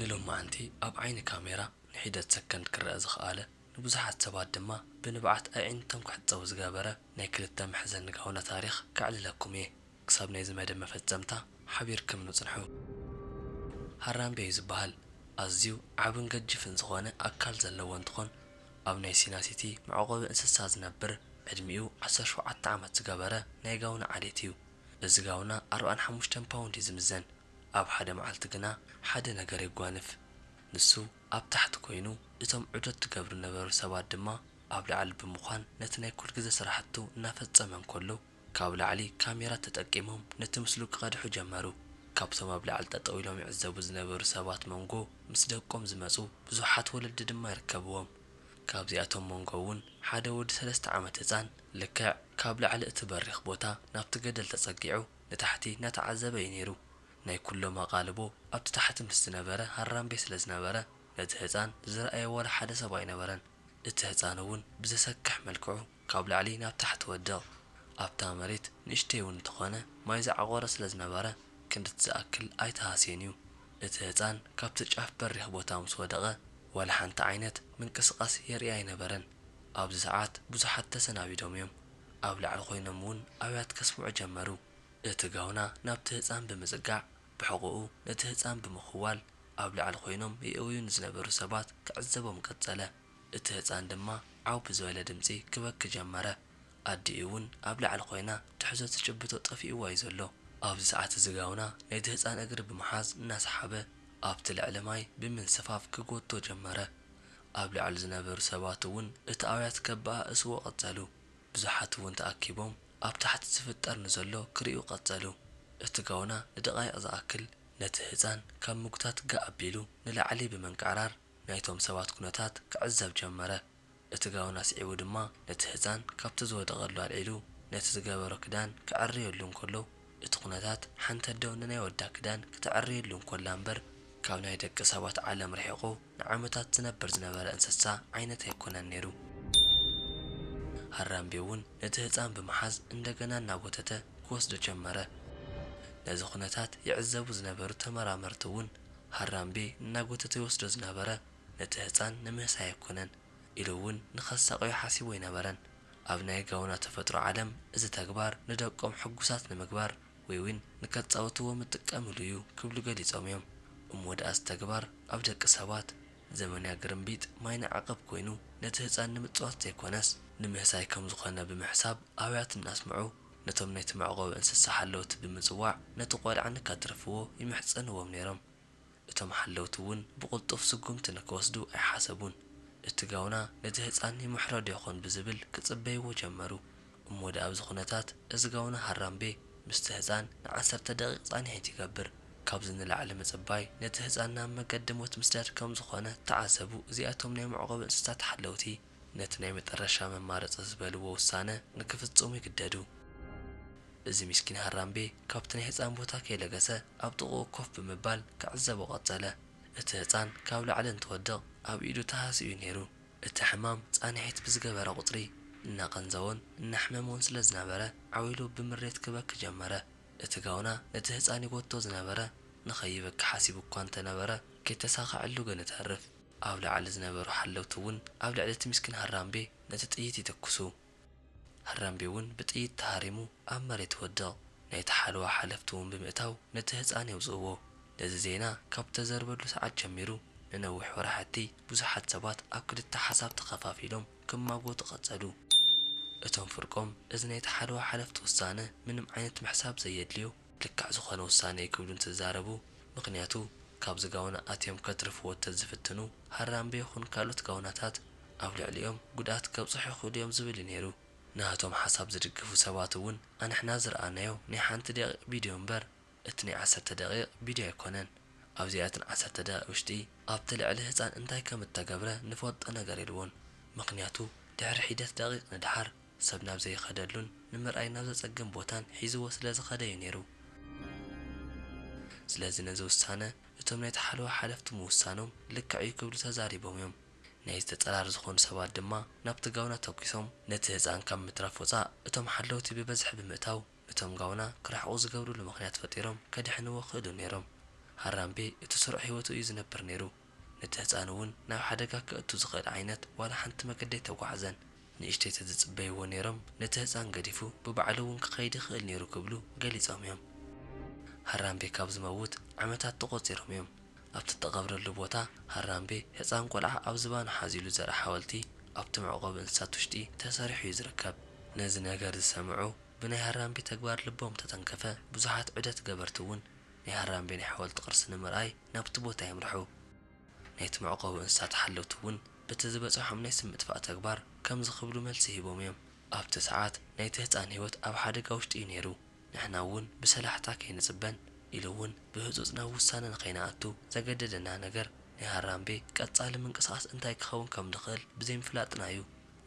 ንሎማዓንቲ ኣብ ዓይኒ ካሜራ ንሒደት ሰከንድ ክረኣ ዝኸኣለ፣ ንብዙሓት ሰባት ድማ ብንብዓት ኣዒንቶም ክሕጸቡ ዝገበረ ናይ ክልተ መሕዘኒ ጋውና ታሪኽ ከዕልለኩም እየ። ክሳብ ናይዚ መደብ መፈጸምታ ሓቢርክምኒ ጽንሑ። ሃራምቤ እዩ ዝበሃል። ኣዝዩ ዓብን ገጅፍን ዝኾነ ኣካል ዘለዎ እንትኾን፣ ኣብ ናይ ሲና ሲቲ መዕቆቢ እንስሳ ዝነብር፣ ዕድሚኡ ዓሰርተ ሸውዓተ ዓመት ዝገበረ ናይ ጋውና ዓሌት እዩ። እዚ ጋውና ኣርባዓን ሓሙሽተን ፓውንድ እዩ ዝምዘን። ኣብ ሓደ መዓልቲ ግና ሓደ ነገር የጓንፍ። ንሱ ኣብ ታሕቲ ኮይኑ፣ እቶም ዑደት ዝገብሩ ዝነበሩ ሰባት ድማ ኣብ ላዕሊ ብምዃን ነቲ ናይ ኩል ግዜ ስራሕቱ እናፈጸመ እንከሎ፣ ካብ ላዕሊ ካሜራ ተጠቂሞም ነቲ ምስሉ ክቐድሑ ጀመሩ። ካብቶም ኣብ ላዕሊ ጠጠው ኢሎም ይዕዘቡ ዝነበሩ ሰባት መንጎ ምስ ደቆም ዝመጹ ብዙሓት ወለዲ ድማ ይርከብዎም። ካብዚኣቶም መንጎ እውን ሓደ ወዲ ሰለስተ ዓመት ህጻን ልክዕ ካብ ላዕሊ እቲ በሪኽ ቦታ ናብቲ ገደል ተጸጊዑ ንታሕቲ እናተዓዘበ እዩ ነይሩ። ናይ ኩሎም ኣቓልቦ ኣብቲ ታሕቲ ምስ ዝነበረ ሃራምቤ ስለ ዝነበረ፣ ነቲ ህጻን ዝረኣየ ዋላ ሓደ ሰብ ኣይነበረን። እቲ ህጻን እውን ብዘሰክሕ መልክዑ ካብ ላዕሊ ናብ ታሕቲ ወደቕ። ኣብታ መሬት ንእሽተይ እውን እንተኾነ ማይ ዝዓቖረ ስለ ዝነበረ ክንድቲ ዝኣክል ኣይተሃስየን እዩ። እቲ ህጻን ካብቲ ጫፍ በሪኽ ቦታ ምስ ወደቐ ዋላ ሓንቲ ዓይነት ምንቅስቓስ የርኢ ኣይነበረን። ኣብዚ ሰዓት ብዙሓት ተሰናቢዶም እዮም። ኣብ ላዕሊ ኮይኖም እውን ኣውያት ከስምዑ ጀመሩ። እቲ ጋውና ናብቲ ህጻን ብምጽጋዕ ብሕቖኡ ነቲ ህጻን ብምኽዋል ኣብ ላዕሊ ኮይኖም የእውዩ ንዝነበሩ ሰባት ክዕዘቦም ቀጸለ። እቲ ህጻን ድማ ዓው ብዝበለ ድምጺ ክበኪ ጀመረ። ኣዲኡ እውን ኣብ ላዕሊ ኮይና ትሕዞ ትጭብጦ ጠፊእዋ እዩ ዘሎ። ኣብዚ ሰዓት እዚ ጋውና ናይቲ ህጻን እግሪ ብምሓዝ እናሰሓበ ኣብቲ ልዕሊ ማይ ብምንስፋፍ ክጎቶ ጀመረ። ኣብ ላዕሊ ዝነበሩ ሰባት እውን እቲ ኣውያት ከበኣእስዎ ቀጸሉ። ብዙሓት እውን ተኣኪቦም ኣብ ታሕቲ ዝፍጠር ንዘሎ ክርእዩ ቀጸሉ። እቲ ጋውና ንደቓይቕ ዝኣክል ነቲ ህጻን ካብ ምጉታት ጋእ ኣቢሉ ንላዕሊ ብምንቅዕራር ናይቶም ሰባት ኩነታት ክዕዘብ ጀመረ። እቲ ጋውና ስዒቡ ድማ ነቲ ህጻን ካብቲ ዝወደቐሉ ኣልዒሉ ነቲ ዝገበሮ ክዳን ክዕርየሉ እንከሎ፣ እቲ ኩነታት ሓንቲ ኣዶ ንናይ ወዳ ክዳን ክትዕርየሉ እንኮላ እምበር ካብ ናይ ደቂ ሰባት ዓለም ርሒቑ ንዓመታት ዝነብር ዝነበረ እንስሳ ዓይነት ኣይኮነን ነይሩ። ሃራምቤ እውን ነቲ ህጻን ብምሓዝ እንደገና እናጎተተ ክወስዶ ጀመረ። ነዚ ኩነታት ይዕዘቡ ዝነበሩ ተመራመርቲ እውን ሃራምቤ እናጎተተ ይወስዶ ዝነበረ ነቲ ህጻን ንምህሳይ ኣይኮነን ኢሉ እውን ንኸሳቕዮ ሓሲቡ ኣይነበረን። ኣብ ናይ ጋውና ተፈጥሮ ዓለም እዚ ተግባር ንደቆም ሕጉሳት ንምግባር ወይ እውን ንከጻውትዎም እጥቀምሉ እዩ ክብሉ ገሊጾም እዮም። እሞ ደኣ እዚ ተግባር ኣብ ደቂ ሰባት ዘመንያ ግርምቢጥ ማይ ንዓቐብ ኮይኑ ነቲ ህጻን ንምጽዋት ዘይኮነስ ንምህሳይ ከም ዝኾነ ብምሕሳብ ኣውያት እናስምዑ ነቶም ናይቲ መዕቆቢ እንስሳ ሓለውቲ ብምጽዋዕ ነቲ ቆልዓ ንከትርፍዎ ይምሕጸንዎም ነይሮም። እቶም ሓለውቲ እውን ብቕልጡፍ ስጉምቲ ንክወስዱ ኣይሓሰቡን። እቲ ጋውና ነቲ ህጻን ይምሕሮ ዶ ይኾን ብዝብል ክጽበይዎ ጀመሩ። እሞ ደኣ ኣብዚ ኩነታት እዚ ጋውና ሃራምቤ ምስቲ ህጻን ንዓሰርተ ደቂቕ ጻንሒት ይገብር። ካብዚ ንላዕሊ ምጽባይ ነቲ ህጻን ናብ መገዲ ሞት ምስዳድ ከም ዝኾነ ተዓዘቡ። እዚኣቶም ናይ መዕቆቢ እንስሳት ሓለውቲ ነቲ ናይ መጠረሻ መማረጺ ዝበልዎ ውሳነ ንክፍጽሙ ይግደዱ። እዚ ሚስኪን ሃራምቤ ካብቲ ናይ ህጻን ቦታ ከይለገሰ ኣብ ጥቕኡ ኮፍ ብምባል ክዕዘቦ ቀጸለ። እቲ ህጻን ካብ ላዕሊ እንትወድቕ ኣብ ኢዱ ተሃስዩ ነይሩ። እቲ ሕማም ጻንሒት ብዝገበረ ቁጽሪ እናቐንዘዎን እናሕመሞን ስለ ዝነበረ ዓው ኢሉ ብምሬት ክበኪ ጀመረ። እቲ ጋውና ነቲ ህጻን ይጎቶ ዝነበረ ንኸይበኪ ሓሲቡ እኳ እንተነበረ ከይተሳኸዐሉ ግን እተርፍ። ኣብ ላዕሊ ዝነበሩ ሓለውቲ እውን ኣብ ልዕሊ እቲ ሚስኪን ሃራምቤ ነቲ ጥይት ይትኩሱ። ሃራምቤ እውን ብጥይት ተሃሪሙ ኣብ መሬት ይወድቕ። ናይቲ ሓለዋ ሓለፍቲ እውን ብምእታው ነቲ ህጻን የውጽእዎ። ነዚ ዜና ካብ ተዘርበሉ ሰዓት ጀሚሩ ንነዊሕ ወራሕቲ ብዙሓት ሰባት ኣብ ክልተ ሓሳብ ተኸፋፊሎም ክማጎቱ ቀጸሉ። እቶም ፍርቆም እዚ ናይቲ ሓለዋ ሓለፍቲ ውሳነ ምንም ዓይነት ምሕሳብ ዘየድልዮ ልክዕ ዝኾነ ውሳነ እዩ ክብሉ እንትዛረቡ፣ ምኽንያቱ ካብዚ ጋውና ኣትዮም ከትርፍዎ እንተዝፍትኑ ሃራምቤ ይኹን ካልኦት ጋውናታት ኣብ ልዕሊኦም ጉድኣት ከብጽሑ ይኽእሉ እዮም ዝብል እዩ ነይሩ። ናቶም ሓሳብ ዝድግፉ ሰባት እውን ኣንሕና ዝረኣናዮ ናይ ሓንቲ ደቂቕ ቪድዮ እምበር እቲ ናይ ዓሰርተ ደቂቕ ቪድዮ ኣይኮነን። ኣብዚኣተን ዓሰርተ ደቂቕ ውሽጢ ኣብቲ ልዕሊ ህጻን እንታይ ከም እተገብረ ንፈልጦ ነገር የልቦን። ምኽንያቱ ድሕሪ ሒደት ደቂቕ ንድሓር ሰብ ናብ ዘይኸደሉን ንምርኣይ ናብ ዘጸግም ቦታን ሒዝዎ ስለ ዝኸደ እዩ ነይሩ። ስለዚ ነዚ ውሳነ እቶም ናይቲ ሓለዋ ሓለፍቲ ምውሳኖም ልክዕ እዩ ክብሉ ተዛሪቦም እዮም። ናይ ዝተጸራር ዝኾኑ ሰባት ድማ ናብቲ ጋውና ተኲሶም ነቲ ህጻን ካብ ምትራፍ ወጻእ እቶም ሓለውቲ ብበዝሒ ብምእታው እቶም ጋውና ክርሕቑ ዝገብርሉ ምኽንያት ፈጢሮም ከድሕንዎ ክእሉ ነይሮም። ሃራምቤ እቲ ስሩዕ ህይወቱ እዩ ዝነብር ነይሩ። ነቲ ህፃን እውን ናብ ሓደጋ ከእቱ ዝኽእል ዓይነት ዋላ ሓንቲ መገዲ ኣይተጓዓዘን። ንእሽተይ ተዝፅበይዎ ነይሮም ነቲ ህፃን ገዲፉ ብባዕሉ እውን ክኸይድ ይኽእል ነይሩ ክብሉ ገሊፆም እዮም። ሃራምቤ ካብ ዝመውት ዓመታት ተቖፂሮም እዮም። ኣብቲ እተቐብረሉ ቦታ ሃራምቤ ህፃን ቆልዓ ኣብ ዝባኑ ሓዚሉ ዘርኢ ሓወልቲ ኣብቲ መዕቆቢ እንስሳት ውሽጢ ተሰሪሑ እዩ ዝርከብ። ነዚ ነገር ዝሰምዑ ብናይ ሃራምቤ ተግባር ልቦም ተተንከፈ። ብዙሓት ዑደት ገበርቲ እውን ናይ ሃራምቤ ናይ ሓወልቲ ቅርሲ ንምርኣይ ናብቲ ቦታ የምርሑ። ናይቲ መዕቆቢ እንስሳት ሓለውቲ እውን በቲ ዝበፅሖም ናይ ስም ምጥፋእ ተግባር ከምዚ ክብሉ መልሲ ሂቦም እዮም። ኣብቲ ሰዓት ናይቲ ህፃን ህይወት ኣብ ሓደጋ ውሽጢ እዩ ነይሩ። ንሕና እውን ብሰላሕታ ከይንፅበን ኢሉ እውን ብህፁፅ ናብ ውሳነ ንኸይንኣቱ ዘገደደና ነገር ናይ ሃራምቤ ቀፃሊ ምንቅስቓስ እንታይ ክኸውን ከም ዝኽእል ብዘይምፍላጥና እዩ።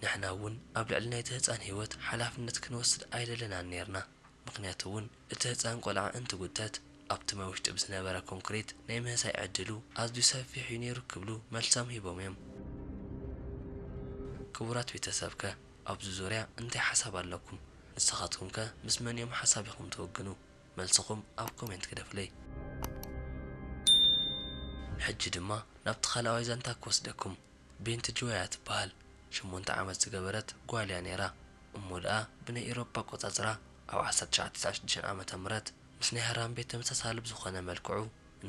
ንሕና እውን ኣብ ልዕሊ ናይቲ ህፃን ህይወት ሓላፍነት ክንወስድ ኣይደለናን ነይርና። ምኽንያቱ እውን እቲ ህፃን ቆልዓ እንትጉተት ኣብቲ ማይ ውሽጢ ብዝነበረ ኮንክሪት ናይ ምህሳይ ዕድሉ ኣዝዩ ሰፊሕ እዩ ነይሩ ክብሉ መልሶም ሂቦም እዮም። ክቡራት ቤተሰብከ ኣብዚ ዙርያ እንታይ ሓሳብ ኣለኩም? ንስኻትኩምከ ምስ መን እዮም ሓሳብ ኢኹም ትውግኑ? መልስኹም ኣብ ኮሜንት ግደፉለይ። ሕጂ ድማ ናብቲ ካልኣዋይ ዛንታ ክወስደኩም። ቤንቲ ጆያ ትበሃል። ሸሞንተ ዓመት ዝገበረት ጓል እያ ነይራ። እሞ ደኣ ብናይ ኤሮፓ ኣቆጻጽራ ኣብ ዓሰርተ ትሽዓተ ተስዓን ሽዱሽተን ዓመተ ምህረት ምስ ናይ ሃራምቤ ተመሳሳሊ ብዝኾነ መልክዑ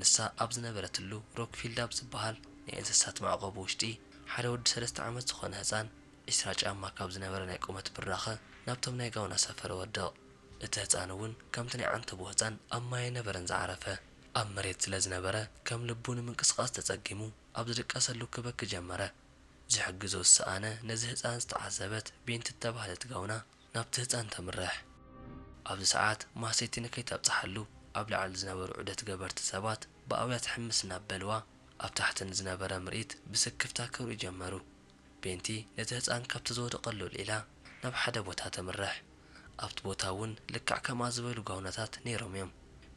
ንሳ ኣብ ዝነበረትሉ ሮክፊልድ ኣብ ዝበሃል ናይ እንስሳት መዕቆቢ ውሽጢ ሓደ ወዲ ሰለስተ ዓመት ዝኾነ ህጻን ዒስራ ጫማ ካብ ዝነበረ ናይ ቁመት ብራኸ ናብቶም ናይ ጋውና ሰፈር ወደቕ። እቲ ህጻን እውን ከምቲ ናይ ዓንተቦ ህጻን ኣብ ማይ ኣይነበረን ዝዓረፈ። ኣብ መሬት ስለ ዝነበረ ከም ልቡ ንምንቅስቓስ ተጸጊሙ ኣብ ዝድቀሰሉ ክበኪ ጀመረ። ዝሕግዞ ዝሰኣነ ነዚ ህጻን ዝተዓዘበት ቤንቲ እተባህለት ጋውና ናብቲ ህጻን ተምርሕ። ኣብዚ ሰዓት ማህሰይቲ ንከይተብጽሓሉ ኣብ ላዕሊ ዝነበሩ ዑደት ገበርቲ ሰባት ብኣውያት ሕምስ እናበልዋ ኣብ ታሕቲ ንዝነበረ ምርኢት ብስክፍታ ክርእዩ ጀመሩ። ቤንቲ ነቲ ህጻን ካብቲ ዝወደቐሉ ኣልዒላ ናብ ሓደ ቦታ ተምርሕ። ኣብቲ ቦታ እውን ልክዕ ከምኣ ዝበሉ ጋውናታት ነይሮም እዮም።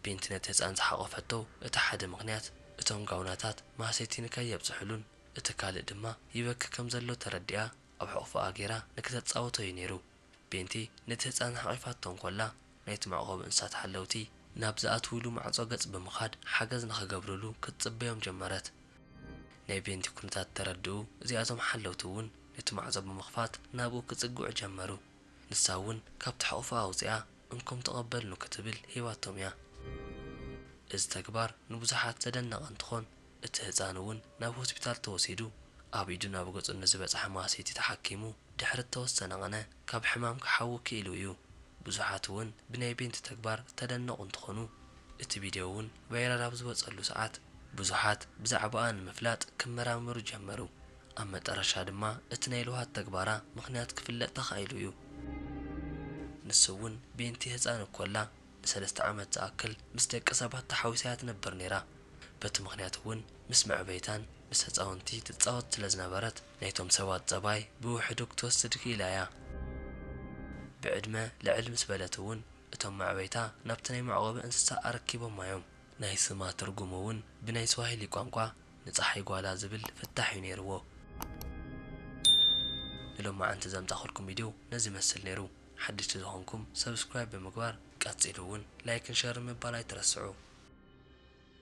ቤንቲ ነቲ ህጻን ዝሓቖፈቶ እቲ ሓደ ምኽንያት እቶም ጋውናታት ማህሰይቲ ንከየብጽሕሉን እቲ ካልእ ድማ ይበኪ ከም ዘሎ ተረዲኣ ኣብ ሕቑፎኣ ገይራ ንክተጻወቶ እዩ ነይሩ። ቤንቲ ነቲ ህጻን ሓቒፋቶ እንኮላ ናይቲ መዕቆቢ እንስሳት ሓለውቲ ናብ ዝኣትውሉ ማዕጾ ገጽ ብምኻድ ሓገዝ ንኽገብርሉ ክትጽበዮም ጀመረት። ናይ ቤንቲ ኩነታት ተረድኡ እዚኣቶም ሓለውቲ እውን ነቲ ማዕጾ ብምኽፋት ናብኡ ክጽግዑ ጀመሩ። ንሳ እውን ካብቲ ሕቑፎኣ ኣውጺኣ እንኮም ተቐበልኑ ክትብል ሂባቶም እያ። እዚ ተግባር ንብዙሓት ዘደነቐ እንትኾን እቲ ህጻን እውን ናብ ሆስፒታል ተወሲዱ ኣብ ኢዱን ኣብ ገጹን ንዝበጽሐ ማህሰይቲ ተሓኪሙ ድሕሪ እተወሰነ ቐነ ካብ ሕማም ክሓዊ ክኢሉ እዩ። ብዙሓት እውን ብናይ ቤንቲ ተግባር ዝተደነቑ እንትኾኑ እቲ ቪድዮ እውን ቫይራል ኣብ ዝወጸሉ ሰዓት ብዙሓት ብዛዕባኣ ንምፍላጥ ክመራመሩ ጀመሩ። ኣብ መጠረሻ ድማ እቲ ናይ ልውሃት ተግባራ ምኽንያት ክፍለጥ ተኻኢሉ እዩ። ንሱ እውን ቤንቲ ህጻን እኮላ ንሰለስተ ዓመት ዝኣክል ምስ ደቂ ሰባት ተሓዊሳ እያ ትነብር ነይራ። በቲ ምኽንያት እውን ምስ መዕበይታን ምስ ህጻውንቲ ትጻወት ስለ ዝነበረት ናይቶም ሰባት ጸባይ ብውሕዱ ክትወስድ ክኢላ እያ። ብዕድመ ልዕል ምስ በለት እውን እቶም መዕበይታ ናብቲ ናይ መዕቆቢ እንስሳ ኣረኪቦማ እዮም። ናይ ስማ ትርጉም እውን ብናይ ስዋሂሊ ቋንቋ ንጸሓይ ጓላ ዝብል ፍታሕ እዩ ነይርዎ። ንሎማዓንቲ ዘምጻኹልኩም ቪድዮ ነዚ ይመስል ነይሩ። ሓደሽቲ ዝኾንኩም ሰብስክራይብ ብምግባር ቀጺሉ እውን ላይክን ሸርን ምባል ኣይትረስዑ።